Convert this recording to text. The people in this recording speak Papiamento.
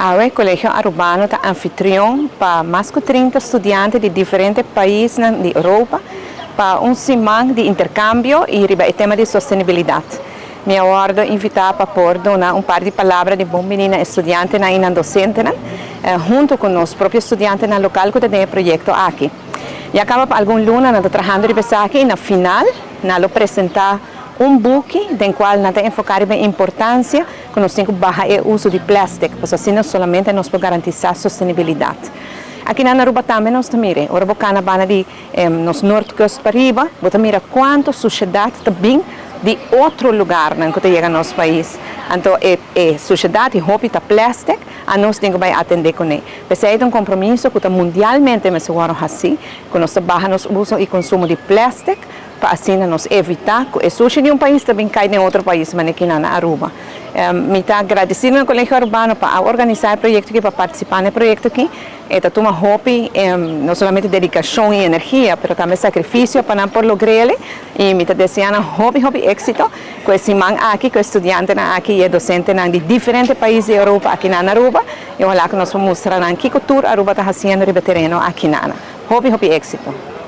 Awe Colegio Arubano ta anfitrion pa mas cu 30 studiante di diferente paisnan di Europa pa un siman di intercambio y riba e tema di sostenibilidad. Mi a wordo invita pa por duna un par di palabra di bon bini na studiantenan y nan docentenan, hunto cu nos propio studiantenan local cu ta den e proyecto aki. Ya caba pa algun luna nan ta trahando riba esaki y na final nan lo presenta un buki den cual nan ta enfoca riba e importancia cu nos tin cu baha e uso di plastic, pasobra asina solamente nos por garantisa sostenibilidad. Aki na Aruba tambe nos ta mira, ora bo cana banda di nos Noordkust pariba, bo ta mira cuanto suciedad ta bin di otro lugarnan cu ta yega nos pais. Anto e suciedad y hopi ta plastic, anos tin cu bay atende cune. Pesey ta un compromiso cu ta mundialmente mester wordo haci, cu nos ta baha nos uso y consumo di plastic, pa asina nos evita cu e sushi di un pais ta bin cay den otro pais, manera aki na Aruba. Mi ta agradecido na Colegio Arubano pa organisa e proyecto aki, pa participa na e proyecto aki. E ta tuma hopi, no solamente dedicacion y energia, pero tambe sacrificio pa nan por logr'e. Y mi ta desea nan hopi, hopi exito cu e siman aki, cu e studiantenan aki y e docentenan di diferente pais di Europa aki na Aruba. Y ojalá cu nos por mustra nan kico tur Aruba ta haciendo riba tereno aki na. Hopi, hopi exito.